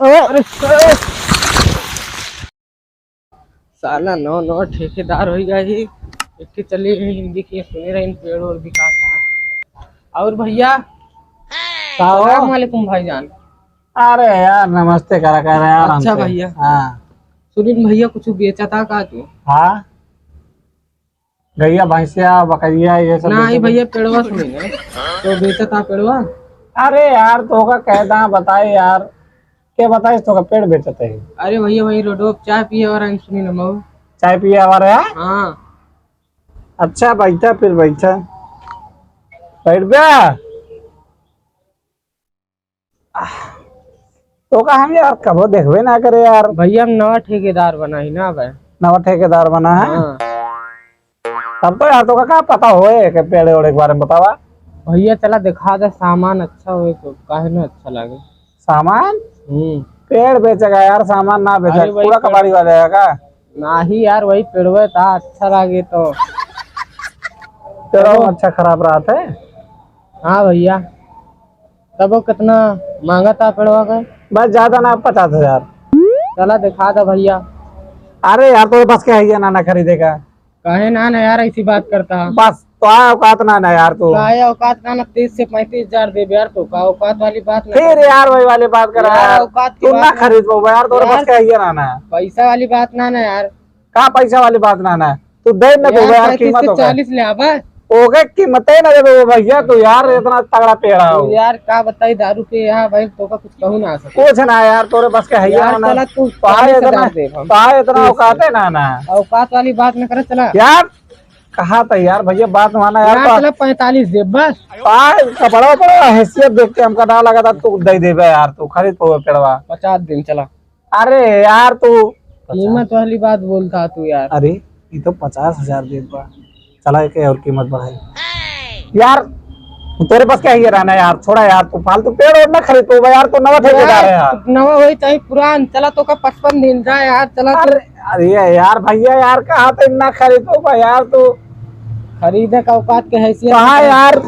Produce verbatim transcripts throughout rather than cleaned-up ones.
अरे, साला नौ नौ ठेकेदार होइ गए ही। एक ठे चली गई हिंदी के, सुने रहे इन पेड़ और बिकाता। और भैया, का हो? सलाम वालेकुम भाईजान। अरे यार, नमस्ते करा कर यार अच्छा हमसे। भैया। हाँ। सुनील भैया, कुछ बेचा था का तू? हाँ, गैया, भैंसिया, बकरिया, ये सब ना, बेचे ये थे। भैया पेड़वा सुनी ना, तो बेचा था पेड़वा। अरे यार, तो का कहता बताए यार, के बताइस तो का पेड़ बेचत है? अरे भैया, वही रोडो पे चाय पिए वाला है, सुनी ना मऊ। चाय पिए वाला है? हाँ। अच्छा, बैठा फिर, बैठा। बैठ बे। तो का हम यार कबो देखबे ना करे यार। भैया, हम नवा ठेकेदार बना ही ना बे। नवा ठेकेदार बना है? हाँ। तब तो यार, तो का, का पता होए के पेड़ ओड़े के बारे में बतावा। भैया, चला दिखा दे, सामान अच्छा होए तो काहे ना अच्छा लागे। सामान? हम्म। पेड़ बेचेगा यार, सामान ना बेचेगा। अरे, वही कूड़ा पेड़। कबाड़ी वाले है का? नाही यार, वही पेड़वे था, अच्छा लागे तो। पेड़वा अच्छा खराब रहत है। हाँ भैया, तब वो कितना मांगा था पेड़वा का? बस ज्यादा ना, पचास हजार। चला दिखा दे भैया। अरे यार, तोरे पास के है ये ना, ना खरीदे का? काहे ना, ना यार, ऐसी बात करता है। बस, तो आ औकात ना, ना यार तू। काहे औकात ना, ना, तीस से पैंतीस हजार देबे यार, तो का औकात वाली बात ना फिर कर। यार वही वाली बात करा यार, यार। औकात की तू ना बात ना। खरीद पाऊबा यार, तोरे यार, पास के है ना, ना। पैसा वाली बात ना, ना यार। का पैसा वाली बात ना, ना? तू दे ना यार, देबे यार, पैंतीस कीमत से होगा। चालीस ले आबा। ओके, कीमते ना देबे वो भैया, तू यार इतना तगड़ा पेड़ है तू वो। यार, का बताई, दारू के यहाँ भाई, तो का कुछ कहू ना सके। कुछ ना यार, तोरे पास के है यार, ना, ना। चला तू तो आ चालीस हजार इतना, दे हम। तो आ इतना तीस औकात है ना, ना। औकात वाली बात ना करे, चला। यार, कहा था यार भैया, बात माना यार, यार, तो चला पैंतालीस दे बस। आ, कपड़ा वपड़ा, हैसियत देख के हमका ना लगा था तू दे देबे यार, तू खरीद पावे पेड़वा। पचास दिन चला। अरे यार, तू कीमत वाली बात बोलता तू यार। अरे, ये तो पचास हजार देत बा, चला एक और कीमत बढ़ाई यार। तोरे पास क्या ही रहना यार, छोड़ा यार, तू फालतू पेड़ और ना खरीद पावे यार, तू नवा ठेकेदार है यार। नवा वही चाहे पुरान, चला तो का पचपन दिन जा यार, चला तू। अरे, अरे यार भैया यार, कहा तो ना खरीद पावे यार तू। खरीदे का औकात के हैसियत कहाँ नहीं। यार,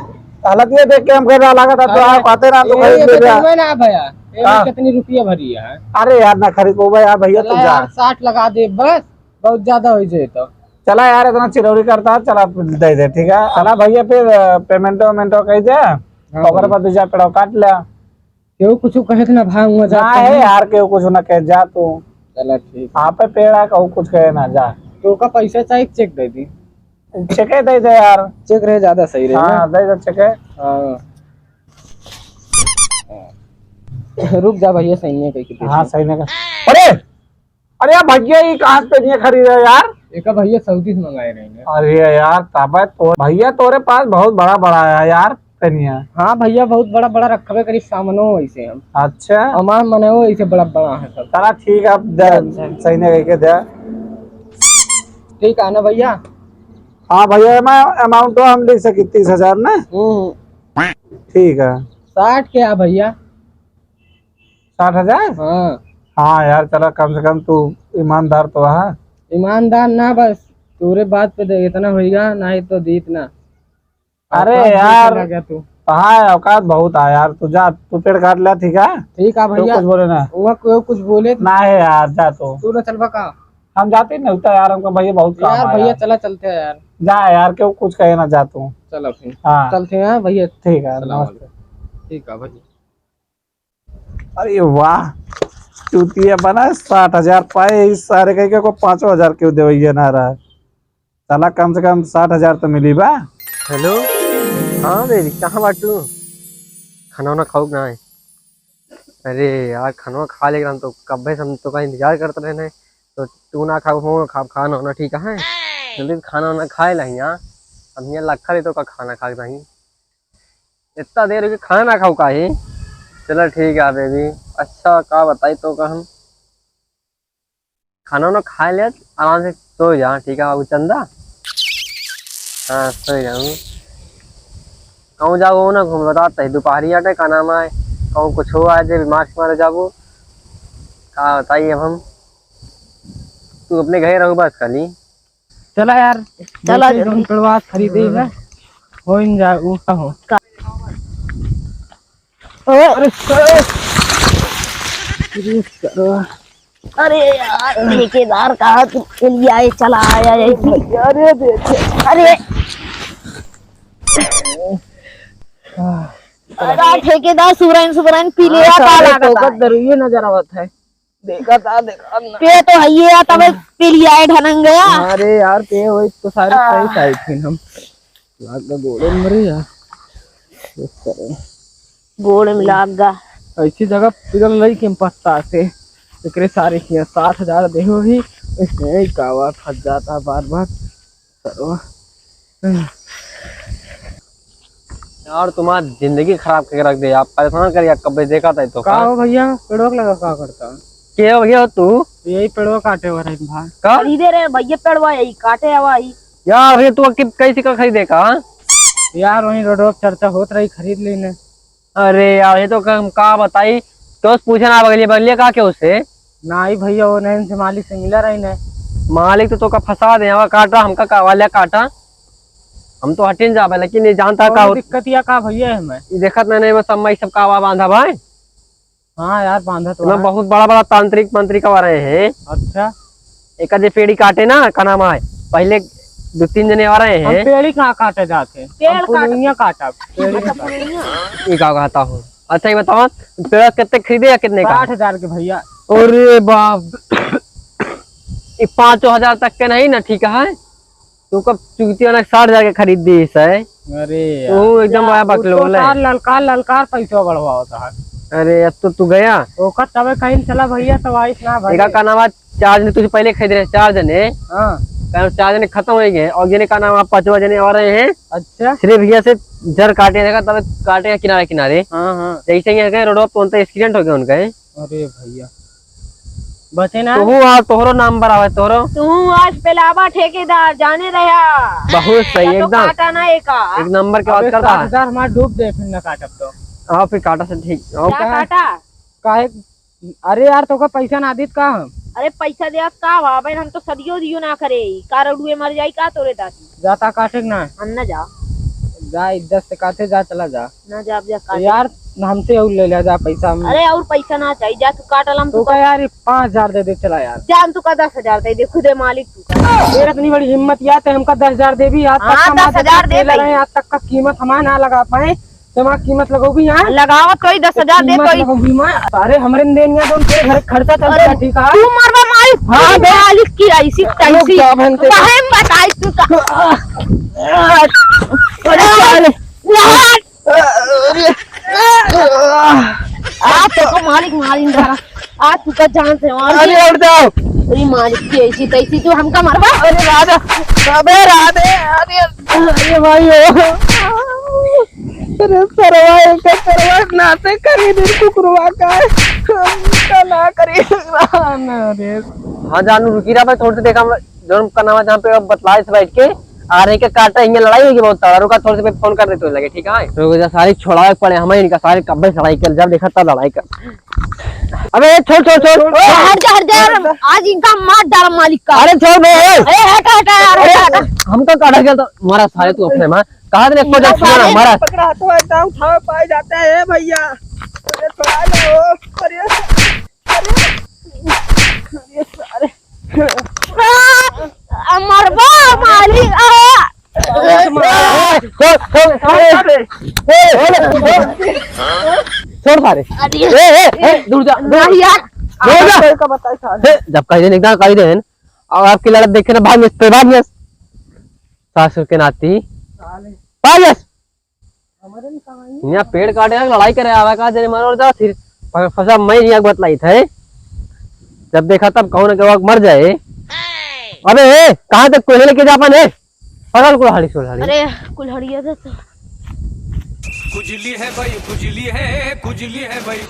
हालत ये देख के हमके ना लगा था, तो अरे, आप आते ना तो ये खरीद ले जा। इतना ना भैया, ये हाँ। कितनी रुपया भरी है? अरे यार, ना खरीद पावे यार भैया, तू चला जा। यार, साठ लगा दे बस, बहुत ज्यादा हो जाए तो। चला यार, इतना चिरौरी करता है, चला दे दे, ठीक है? चला भैया, फिर, अ, पेमेंटो वेमेंटो कही दे, हाँ ओकर भाई। बाद दूजा पेड़वा काट ले। केहू कुछ कहे तो ना भाव हुआ जाता ना है है। यार, केहू कुछ ना कहे, जा तू। चला ठीक है। आप पे पेड़ आ, कहू कुछ कहे ना, जा। तो का पैसा चाहिए, चेक दे दी। चेक दे दे यार। चेक रहे ज्यादा सही रहे हाँ, ना। दे दे चेक। हाँ। रुक जा भैया, सही नहीं कही हाँ, सही नहीं कहा। अरे, अरे यार भैया, ये कहाँ से पेनिया खरीदा यार? एक भैया सऊदी से मंगाए रहे हैं। अरे यार, तबे तो भैया तोरे पास बहुत बड़ा बड़ा है यार पेनिया। हाँ भैया, बहुत बड़ा बड़ा रखबे करी सामनो वैसे हम। अच्छा। हमार मने वो ऐसे बड़ा बड़ा है सब। चला ठीक है, अब दे, अच्छा। सही नहीं कह के दे। ठीक है ना भैया? हाँ भैया, अमा-, अमाउंट तो हम लिख सकी तीस हजार ना? हम्म। ठीक है। साठ के आ भैया? साठ हजार? हाँ। हाँ यार, चला कम से कम तू ईमानदार तो है। ईमानदार ना, बस तोरे बात पे दे, इतना होइगा, नहीं तो दीत ना। अरे औकात यार, देखे लगा तू। हाँ, औकात बहुत है यार, तू जा, तू पेड़ काट ले, ठीक है? ठीक है तू भैया। कुछ बोले ना। वो कोई कुछ बोले तो ना है यार, जा तू। तू ना चलबा का? हम जाते नहीं होता यार, हमको भैया बहुत काम यार है भैया, यार। चला चलते हैं यार। जा यार, क्यों कुछ कहे ना, जा तू। चलो फिर। हाँ। चलते हैं भैया। ठीक है, सलाम नमस्ते। वालेकुम। ठीक है भैया। अरे वाह, चूतिया बना, साठ हजार पाए, इस सारे कह के को पाँचों हजार क्यों देवैया ना रहा। साला कम से कम साठ हजार तो मिली बा। हेलो, हाँ बेबी, कहाँ बाटू? खाना वाना खाऊ कि ना? अरे यार, खाना खा ले, हम तो कब्बे से हम तो का इंतजार करत रहे नहीं, तो तू ना खाऊ, हम खाब खाना वाना, ठीक है? जल्दी से खाना वाना खाए ला यहाँ, अब यहाँ लखा दे तो का खाना खा के रही। इतना देर हो गई, खाना ना खाऊ काहे? चला ठीक है बेबी। अच्छा, का बताई तो का हम खाना वाना खा ले, आराम से सो जा, ठीक है बाबू चंदा? हाँ, सो जाऊँ। कहूँ जाओ ना घूम, बता तही दोपहरी आटे का नाम है, कहूँ कुछ हो आज बीमार से मारे जाबो, का बताई अब हम, तू अपने घर रहो बस खाली। चला यार, चला देखी जरूर। जौन पेड़वा खरीदे है, हो इन जा, ऊ का हो। का? ओए। अरे सर। अरे यार, ठेकेदार कहाँ तू के लिए आए, चला आया है। अरे देखे। अरे। अरे ठेकेदार, सुबराइन, सुबराइन पी ले, हाँ, का सारे लागत है? दरुइये नजर आवत है। देखा था, देखा ना। पे तो है ये, तबे पी लिया है ढनंग गया। अरे यार, पे वही तो सारे आ। सही साइड थे हम। लाग गा गोड़े में रे यार। गोड़े में लाग गा। ऐसी जगह पिघल रही कि हम पत्ता से एकरे सारे किया साठ हजार दे हो ही। इसमें ही कावा फंस जाता बार बार। सरवा। यार, तुम्हार जिंदगी खराब करके रख दे, आप परेशान कर, यार, कब्बे देखा था तो का का? हो भैया, पेड़वा के लगा का करता? के हो भैया तू? यही पेड़वा काटे वाला है भाई। का? खरीदे रे भैया पेड़वा, यही काटे आवा ही। यार, ये तू कि-, कैसे का खरीदे का? यार, वहीं रोड पर चर्चा होत रही, खरीद लेने। अरे यार, ये तो हम का बताई, तो पूछे ना बगलिया, बगलिया का के उसे? नाई भैया, वो नैन से मालिक से मिला रही ने। मालिक तो तोका फंसा दे, हवा काटा, हमका का वाला काटा, हम तो हटिन जाबे, लेकिन ये जानता का कौनो हो-, दिक्कत या का भैया है मैं? ये देखत नहीं, नहीं, बस अम्मा ये सब का आवा बांधा भाई। हाँ यार, बांधा तो इतना है। बहुत बड़ा बड़ा तांत्रिक मंत्रिक आवा रहे हैं। अच्छा। एका जे पेड़ी काटे ना, का नाम है, पहले दो तीन जने आ रहे हम हैं। पेड़ी कहाँ काटे जाते? पेड़ हम काट- पुलैया काटा, पेड़ी अच्छा, काटा। पुलैया। ये का कहता हूँ? अच्छा, ये बताओ, पेड़ कितने खरीदे या कितने का? साठ हजार के भैया। अरे बाप, ये पाँचों हजार तक के नहीं ना, ठीक है? तू कब चुगती वाला साठ हजार के खरीद दी है? अरे यार। तू एकदम बड़ा बकलोल है। सार ललकार ललकार पैसा बढ़वावत है। अरे, अब तो तू गया। ओकर तबे कहीं चला भैया, तो आइस ना भाई। एका का नाम है, चार जने तुझे पहले खरीद रहे, चार जने। हाँ। कहे चार जने खत्म हो गए, और जने का नाम है, पांचवा जने आ रहे हैं। अच्छा। सिर्फ भैया से जर काटे, देखा, तबे काटे हैं किनारे किनारे। हाँ, हाँ। जैसे ही गए रोड पर, तो उनका एक्सीडेंट हो गया उनका। अरे भैया, बचे ना। तू आज तोहरो नाम बराबर, तोहरो। तू आज पेलावा ठेकेदार, जाने रहा। बहुत सही, या तो एकदम। काटा ना एका। एक नंबर के बात अबे करता है। साठ हजार हमार डूब दे, फिर ना काटब तो। हाँ, फिर काटा से ठीक। और क्या क्या है? काटा? काहे? अरे यार, तोका पैसा ना दीत का हम? अरे पैसा देत का बा? अबे हम तो सदियो दियो ना करे। का रउड़ुए मर जाई का तोरे दादी? जाता काटे के ना। हम ना जा। जा, इज्जत से काटे जा, चला जा। ना जा, अब जा तो काटे। यार, हमसे और ले ले जा पैसा हम। अरे, और पैसा ना चाहिए, जा तू काट ला, हम तो तू का का यार, ये पाँच हजार दे दे, चला यार। जा, हम तू का दस हजार दे दे, खुदे मालिक तू का। तेरा इतनी बड़ी हिम्मत यार, ते हमका दस हजार दे भी, आज तक हाँ, का हमारे दस हजार दे ले भाई। रहे हैं, आज तक का कीमत हमारे ना लगा पाए, ते हमार कीमत लगोगी यहाँ? लगावत कोई दस हजार दे कीमत कोई। लगोगी माँ, सारे हमरे देन यहाँ, तो तेरे घर खर्चा चलता अरे, है, ठीक है? तू मरबा मालिक, हाँ, तू बे। मालिक की ऐसी रुक तैसी। जा, बहन, तेरे काहे में बताई तू का? अरे, अरे। अरे, आज तो मालिक मारिन धरा। आज तू का जान से मार अरे, दे। हट जाओ। अरे, मालिक की ऐसी तैसी तू हमका मारबा? अरे, राधे, अबे, राधे, अरे, अरे, भाई, ओ। अरे, सरवा, एक सरवा, नाते करी दिन कुकुरवा का। का ना करी, ना रे। हाँ, जानू, रुकी रहा, मैं थोड़ी सी देखा, मैं जौन का नाम है, जहाँ पे अब बतलाए से बैठ के, आ रहे के काटा, इनके लड़ाई होगी बहुत सारा। रुका, थोड़े से पे फोन कर देते लगे, ठीक है? रुक जा, सारी छोड़ावे के पड़े हमें, इनका सारे कब्बे से लड़ाई कर, जब देखा तब लड़ाई कर। अबे छोड़, छोड़, छोड़। ए, हट जा, हट जा यार, आज इनका मार डाल मालिक का। अरे छोड़ बे। ए, हटा, हटा यार, अरे, हटा, हटा। हमका काटा गया तो मारा सारे तू अपने मार। कहा थे इसको जब सुना ना, मारा। पकड़ा तो एकदम उठाओ पाए जाते हैं भैया। अरे छोड़ा लो। अरे, अरे, अरे सारे। आ, मरबा मालिक, आ। ए, छोड़, छोड़, छोड़, ए, ए, छोड़, छोड़ सारे। अरे। ए, ए, ए, दूर जा, दूर। नहीं यार। दूर जा। कोई का बताई सारे। ए, जब कह दे, निकल कह दे। और आपकी लड़त देखे ना, भाग, भाग। सासू के नाती। साले। भाग। यहाँ पेड़ काटे का लड़ाई करे आवे का, जने मर जा, फिर फ-, फंसा मैं यहाँ बतलाई थे। जब देखा तब कौन के वक्त मर जाए। अबे ए, कहाँ तक कोयले लेके जा अपन है? पकड़ कुल्हाड़ी सुल्हाड़ी। अरे कुल्हाड़िया दे तो। खुजली है भाई, खुजली है, खुजली है भाई।